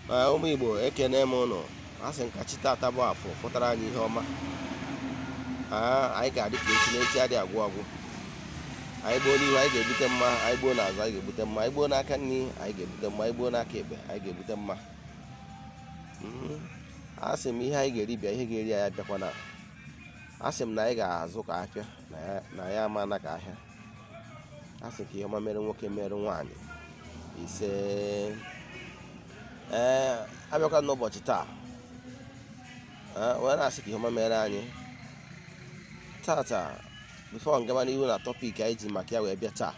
Ụmụ Igbo, ekene m ụnụ. A sị nka chi tata bụ Afọ fụtara anyị ihe ọma. Anyị ga-adị ka echi na echi adị agwụ agwụ. Anyị gbuo n'ihu, anyị ga-ebute mma. Anyị gbuo n'azụ, anyị ga-ebute mma. Anyị gbuo n'aka nri, anyị ga-ebute mma. Anyị gbuo n'aka ekpe, anyị ga-ebute mma. A sị m, ihe anyị ga-eri bịa, ihe ga-eri anyị abịakwana. A sị m na anyị ga-azụ ka afịa na ya ama na ka ahịa. A sị ka ihe ọma mere nwoke, mere nwaanyị. Ise. Ee, abịakwa n'ụbọchị taa, ee, wee na-asị ka ihe ọma mere anyị tata. Before ngaba n'ihu na topic anyị ji maka ya wee bịa taa,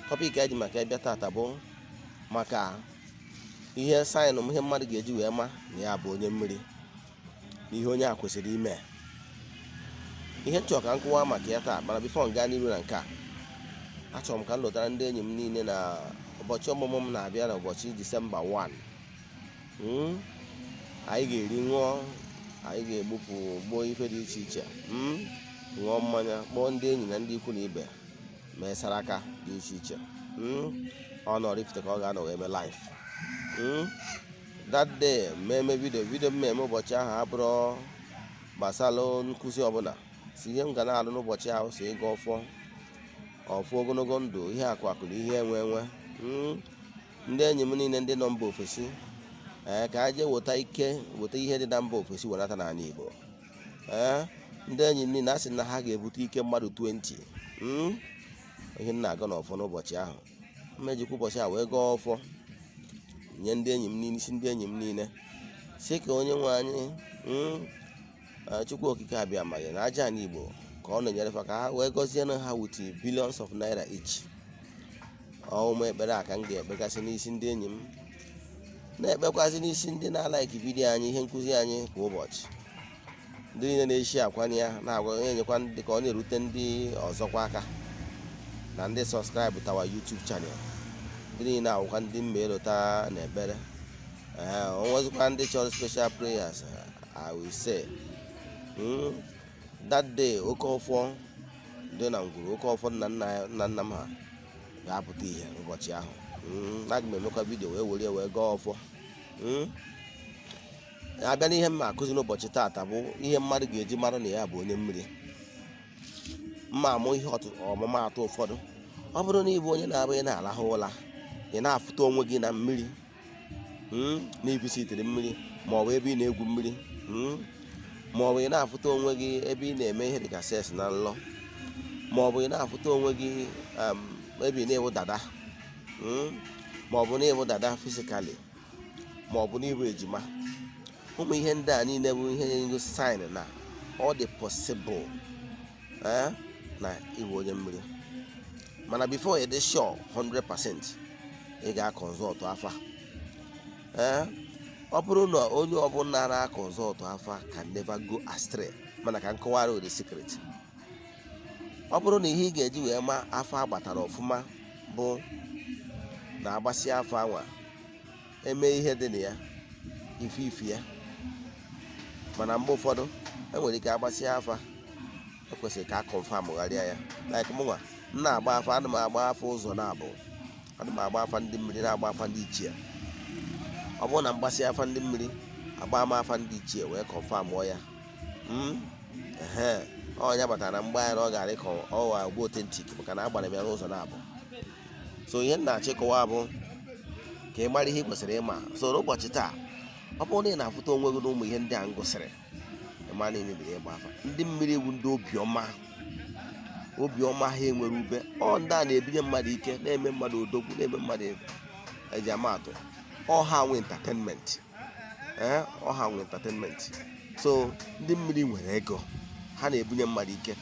topic anyị ji maka ya bịa tata bụ maka ihe sign, ihe mmadụ ga-eji wee ma na ya bụ onye mmiri na ihe onye a kwesịrị ime. Ihe nchọrọ ka m kụwa maka ya taa, mana before m gaa n'ihu na nke a, achọrọ m ka m lụtara ndị enyi m niile na ụbọchị ọmụmụ m na-abịa na ụbọchị Disemba 1. Anyị ga-eri, ṅụọ, anyị ga-egbupụ, gbuo ife dị iche iche, ṅụọ mmanya, kpọọ ndị enyi na ndị ikwu na ibe, mee saraka dị iche iche. Ọ nọrọ ifite ka ọ ga-anọ wee mee live. That day, mmemme video mmemme ụbọchị ahụ abụrụ gbasalụ nkụzi ọbụla. Si ihe m ga na-alụ n'ụbọchị ahụ si ịga ọfọ, ọfọ ogologo ndụ, ihe akụ akụ na ihe enwe enwe. Ndị enyi m niile, ndị nọ mba ofesi, ee, ka ha jee weta ike, weta ihe dị na mba ofesi wenata n'ala Igbo. Ee, ndị enyi m niile, a sị na ha ga-ebute ike mmadụ 20. Ihe m na-aga n'ọfọ n'ụbọchị ahụ, mmejikwa ụbọchị a wee gaa ọfọ nye ndị enyi m niile, isi ndị enyi m niile, si ka onye nwe anyị, Chukwu Okike Abịa amaghị na aja ala Igbo ka ọ na-enyere fa, ka ha wee gọzie ha with billions of naira each. Ụmụ ekpere a ka m ga-ekpegasị n'isi ndị enyi m, na-ekpekwazị n'isi ndị na-alike video anyị, ihe nkụzi anyị kwa ụbọchị, ndị niile na-eshi akwanye ya, na-agwa, na-enyekwa ndị ka ọ na-erute ndị ọzọkwa aka, na ndị subscribe to our YouTube channel, ndị niile awụkwa ndị mma elota na ekpere. Ee, o nwezikwa ndị chọrọ special prayers, I will say, that day, oke ọfọ dị na ngwuru, oke ọfọ nna nna nna nna m ha ga-apụta ihe ụbọchị ahụ. Aga m emekwa video wee were wee gaa ọfọ. Abịa n'ihe m akụzi n'ụbọchị taata bụ ihe mmadụ ga-eji mara na ya bụ onye mmiri. Mma amụ ihe ọmụmaatụ ụfọdụ. Ọ bụrụ na ị bụ onye na-abụ ị na-arahụ ụra, ị na-afụta onwe gị na mmiri, na ibisitiri mmiri, ma ọ bụ ebe ị na-egwu mmiri, ma ọ bụ ị na-afụta onwe gị ebe ị na-eme ihe dịka sex na nlọ, ma ọ bụ ị na-afụta onwe gị ebe ị na-ewu dada, ma ọ bụ na-ewu dada physically, ma ọ bụ na ịbụ ejima, ụmụ ihe ndị a niile bụ ihe na-egosi sign na ọ dị possible, na ịbụ onye mmiri. Mana before ị dị sure 100%, ị ga-aconsult afa. Ee, ọ bụrụ na onye ọbụla na-aconsult afa can never go astray. Mana ka m kọwara the secret. Ọ bụrụ na ihe ị ga-eji wee ma afa agbatara ọfụma bụ na agbasi afa anwa, eme ihe dị na ya, ife ife ya. Mana mgbe ụfọdụ enwere ike agbasi afa, ekwesịrị ka a confirm gharịa ya. Like mụnwa m na-agba afa, ana m agba afa ụzọ na-abụ. Ana m agba afa ndị mmiri, na-agba afa ndị ichie. Ọ bụrụ na mgbasi afa ndị mmiri, agba m afa ndị ichie wee confirm ya. Ehe, ọnya batara na mgbe anyị na ọ gara ịkọ ọwa agba authentic, maka na agbara m ya n'ụzọ na-abụ. So ihe m na-achọ ịkọwa bụ ka ị mara ihe ị kwesịrị ịma. So n'ụbọchị taa, ọ bụrụ na ị na-afụta onwe gị n'ụmụ ihe ndị a m gụsịrị, ịma na ị mebiri ịgba afa. Ndị mmiri bụ ndị obiọma, obiọma ha enwere ube. Ọ ndị a na-ebinye mmadụ ike, na-eme mmadụ odogwu, na-eme mmadụ eji ama atụ. Ọha nwe entertainment, ee, ọha nwe entertainment. So ndị mmiri nwere ego, ha na-ebunye mmadụ ike.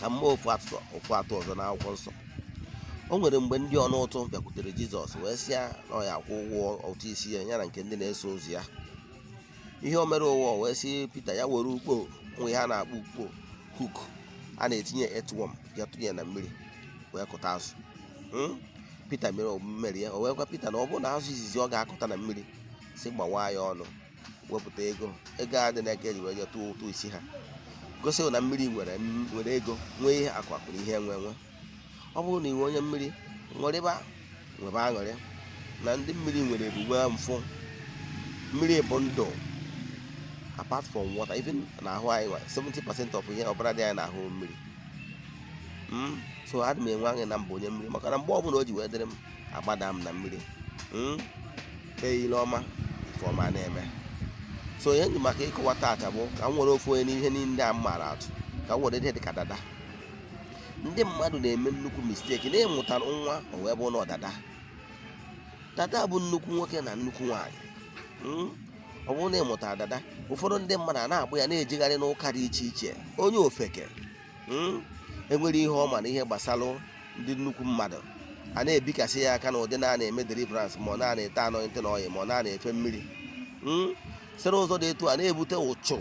Ka mma ofu atụ ọzọ n'akwụkwọ nsọ. O nwere mgbe ndị ọnụ ụtụ bịakwutere Jizọs wee sị ya na ọ ya akwụ ụgwọ ụtụ isi ya, ya na nke ndị na-eso ụzọ ya. Ihe o mere ụwa, wee sị Pita ya were ukpo nwe ihe a na-akpọ ukpo, hook a na-etinye earthworm, ya tụnye na mmiri wee kụta azụ. Pita mere mere ya. O wee gwa Pita na ọ bụrụ na azụ izizi ọ ga-akụta na mmiri, si gbawaa ya ọnụ, wepụta ego, ego a dị n'aka eji wee je tụọ ụtụ isi ha, gosi na mmiri nwere ego, nwee ihe akụ akụ na ihe enwe enwe. Ọ bụrụ na iwe onye mmiri, ṅụrịba, nwebe aṅụrị. Na ndị mmiri nwere ebube mfụ. Mmiri bụ ndụ. Apart from water, even na ahụ anyị nwa, 70% of ihe ọbara dị anyị n'ahụ mmiri. So adị m enwe aṅụ na mba onye mmiri, maka na mgbe ọbụla o ji wee dịrị m, agbada m na mmiri, eyile ọma, ife ọma na-eme. So ihe nji maka ịkọwa taata bụ ka m nwere ofu onye n'ihe niile a m maara atụ, ka m were ihe dị ka dada. Ndị mmadụ na-eme nnukwu mistake na ịmụtara nwa, o wee bụ na ọdada dada bụ nnukwu nwoke na nnukwu nwaanyị. Ọ bụrụ na ị mụtara dada, ụfọdụ ndị mmadụ a na-agbụ ya na-ejegharị n'ụka dị iche iche. Onye ofeke, enwere ihe ọma na ihe gbasara ndị nnukwu mmadụ a na-ebikasị ya aka na ụdị na na-eme deliverance, ma ọ na-ete anointing oil, ma ọ na-efe mmiri, site n'ụzọ dị etu a na-ebute ụchụ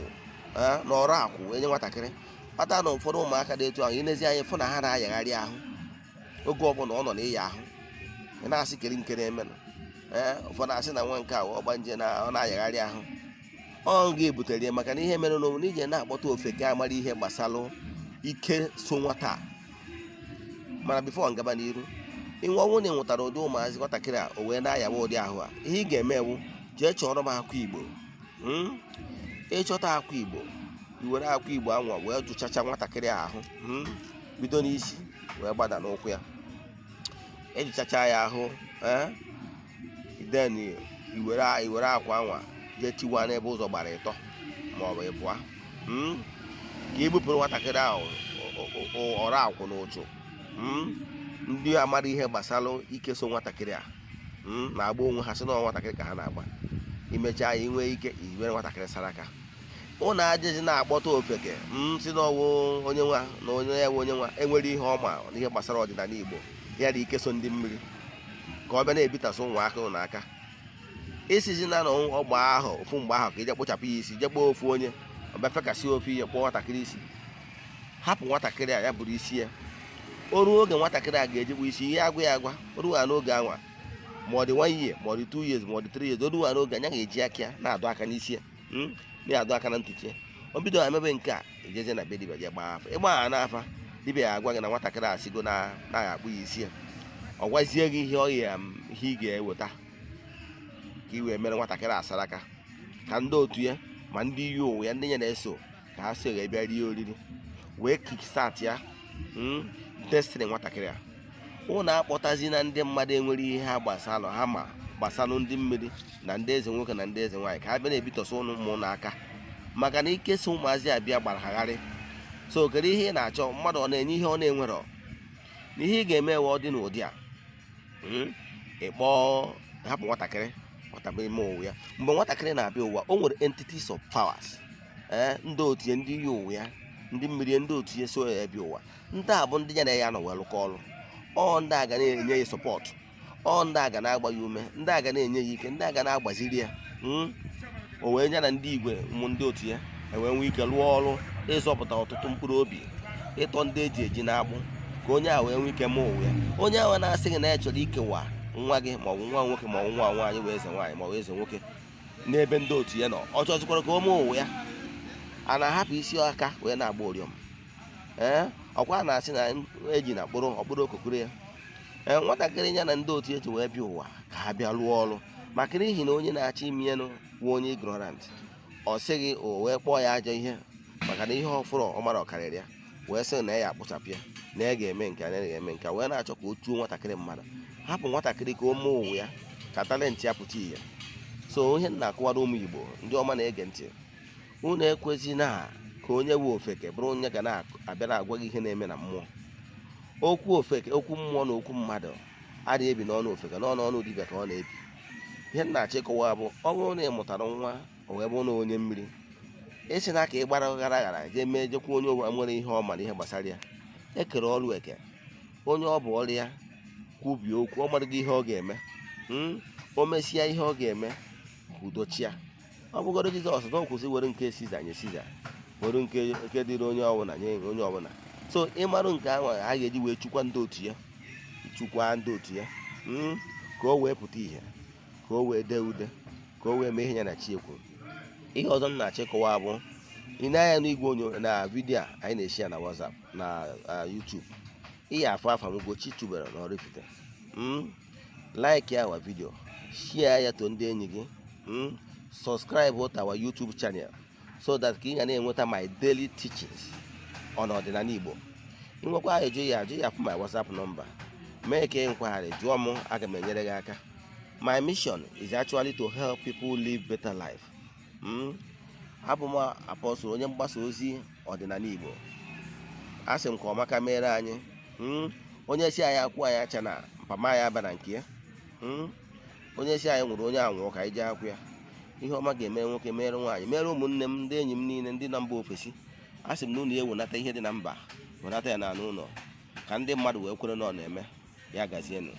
na ọrụ akwụ enye nwatakịrị, kpata na ụfọdụ ụmụaka dị etu ahụ, inezi anya fụ na ha na-ayagharị ahụ oge ọbụla ọ nọ n'ịya ahụ. Ị na-asị keri nke na-emenụ. Ee, ụfọdụ asị na nwa nke a ọgbanje na ọ na-ayagharị ahụ, ọ ga-ebutere ya, maka na ihe mere n'onwe na ije na-akpọta ofeke amara ihe gbasalụ ike so nwata a. Mana before ngaba n'iru, inwe ọnwụ na ị nwụtara ụdị ụmụazị nwatakịrị a, o wee na-ayawa ụdị ahụ a, ihe ị ga-eme ewu, jee chọrọ m akwa Igbo. Ịchọta akwa Igbo, i were akwa Igbo anwa wee jụchacha nwatakịrị ahụ, bido n'isi wee gbada n'ụkwụ ya. Ejichacha ya ahụ, then i were akwa anwa jee tiwa n'ebe ụzọ gbara ịtọ ma ọ bụ ịbụa, ka i bupụrụ nwatakịrị ahụ ọrụ akwụ na ụchụ. Ndị amara ihe gbasara ike so nwatakịrị a na-agba onwe ha, sị na nwatakịrị ka ha na-agba. Imechaa ya, inwee ike iwere nwatakịrị saraka. Ụnụ ajịzi na-akpọta ofeke m si n'ọwụ onye nwa na onye ya bụ onye nwa enwere ihe ọma n'ihe gbasara ọdịnala Igbo ya dị ike so ndị mmiri, ka ọ bịa na-ebitasị ụmụaka ụnụ aka. Isizi na na ọgba ahụ ofu mgbe ahụ ka ije kpụchapụ ya isi, je kpọọ ofu onye ọbịa fekasị ofu ihe, kpọọ nwatakịrị isi. Hapụ nwatakịrị a, ya bụrụ isi ya. O ruo oge nwatakịrị a ga-eji kpụ isi ihe, agwa ya agwa. O ruo n'oge anwa, ma ọ dị 1 year, ma ọ dị 2 years, ma ọ dị 3 years, o ruo n'oge anya ga-eji aka ya na-adụ aka n'isi ya, na-adụ aka na ntutu ya. O bido emebe nke a, ejezie na be dibịa jee gbaa afa. Ịgba ha n'afa, dibịa ya agwa gị na nwatakịrị a sigo na na akpụ ya isi ya. Ọ gwazie gị ihe ọ ya, ihe ị ga-eweta ka ị wee mere nwatakịrị asaraka, ka ndị otu ya ma ndị iyi ụwa ya, ndị ya na-eso, ka ha si wee bịa rie oriri, wee kickstart ya destiny nwatakịrị a. Ụnụ akpọtazi na ndị mmadụ enwere ihe ha gbasalụ, ha ma gbasalụ ndị mmiri na ndị eze nwoke na ndị eze nwaanyị, ka ha bịa na-ebitọsị ụnụ ụmụ n'aka, maka na ike so ụmụazị abịa gbara ha gharị. So kedu ihe ị na-achọ? Mmadụ ọ na-enye ihe ọ na-enwerọ na ihe ị ga-eme ewe ọ dị n'ụdị a, ịkpọọ hapụ nwatakịrị, nwatakịrị ime ụwa ya. Mgbe nwatakịrị na-abịa ụwa, o nwere entities of powers, ee, ndị otu ya, ndị iyi ụwa ya, ndị mmiri, ndị otu ya so ya bịa ụwa. Ndị a bụ ndị ya na ya nọ wee lụkọ ọrụ. Ọ ndị a ga na-enye ya support, ọ ndị a ga na-agba ya ume, ndị a ga na-enye ya ike, ndị a ga na-agbaziri ya, O wee nye na ndị igwe ụmụ ndị otu ya ewee nwee ike lụọ ọrụ ịzọpụta ọtụtụ mkpụrụ obi, ịtọ ndị eji eji na-agbụ, ka onye a wee nwee ike mee ụwa ya. Onye ahụ na-asị gị na ya chọrọ ikewa nwa gị, maọbụ nwa nwoke maọbụ nwa nwaanyị, wee eze nwaanyị maọbụ eze nwoke n'ebe ndị otu ya nọ, ọ chọzikwara ka o mee ụwa ya. A na-ahapụ isi aka wee na-agba ụrịọm. Ee, ọkwa a na-asị na eji na kpụrụ ọkpụrụ okokoro ya. Ee, nwatakịrị ya na ndị otu eji wee bịa ụwa ka ha bịa lụọ ọrụ, maka n'ihi na onye na-achọ ime ya bụ onye ignorant, ọ sịghị o wee kpọọ ya ajọ ihe, maka na ihe ọfụrụ ọ mara ọkarịrị ya, wee sị na ya akpụchapụ ya, na ya ga-eme nke a, na ya ga-eme nke a, wee na-achọ ka o tuo nwatakịrị mmadụ. Hapụ nwatakịrị ka o mee ụwa ya, ka talent ya pụta ìhè. So ihe m na-akụwara ụmụ Igbo ndị ọma na-ege ntị, unu ekwezi na ka onye wu ofeke bụrụ onye ga na-abịara agwa gị ihe na-eme na mmụọ. Okwu ofeke, okwu mmụọ na okwu mmadụ adịghị ebi n'ọnụ ofeke, n'ọnụ ọnụ dibịa ka ọ na-ebi. Ihe m na-achọ ịkọwa bụ, ọ bụrụ na ị mụtara nwa, o wee bụrụ na onye mmiri, esi na aka ị gbara ghara ghara jee mee, jekwa onye ụwa nwere ihe ọ ma na ihe gbasara ya. Ekere ọrụ eke, onye ọ bụ ọrụ ya kwubie okwu, ọ marụgo ihe ọ ga-eme. O mesịa ihe ọ ga-eme, udochia. Ọ bụgoro Jizọs na o kwụsị, were nke Siza nye Siza, were nke dịrị onye ọbụla nye onye ọbụla. So ịmarụ nke ahụ a ga-eji wee chukwa ndị otu ya, chukwa ndị otu ya, ka o wee pụta ìhè, ka o wee dee ude, ka o wee mee ihe ya na chi ekwuru. Ihe ọzọ m na-achọ ịkọwa bụ, ị na-anya n'igwe onyonyo na video a anyị na-eshi ya na WhatsApp na YouTube, ị ya afụ afa m, Ugochi Tubelu na Oraifite. Like ya wa video. Share ya to ndị enyi gị. Subscribe to our YouTube channel so that ka ị ga na-enweta my daily teachings on ọdịnala Igbo. Ị nwekwa ajụjụ ya ajụ ya, fụ my WhatsApp number, mee ka inquiry, jụọ m, aga m enyere gị aka. My mission is actually to help people live better life. Abụ m apostle, onye mgbasa ozi ọdịnala Igbo. A sị m ka ọmaka mere anyị. Onye si anyị akwụ anyị acha na mpama ya aba na nke ya. Onye si anyị nwụrụ, onye anwụọ ka anyị jee akwụ ya. Ihe ọma ga-emere nwoke, mere nwaanyị, mere ụmụnne m, ndị enyi m niile, ndị na mba ofesi. A sị m na unu ewenata ihe dị na mba, wenata ya n'ala ụlọ, ka ndị mmadụ wee kwere na ọ na-eme. Ya gazienụ.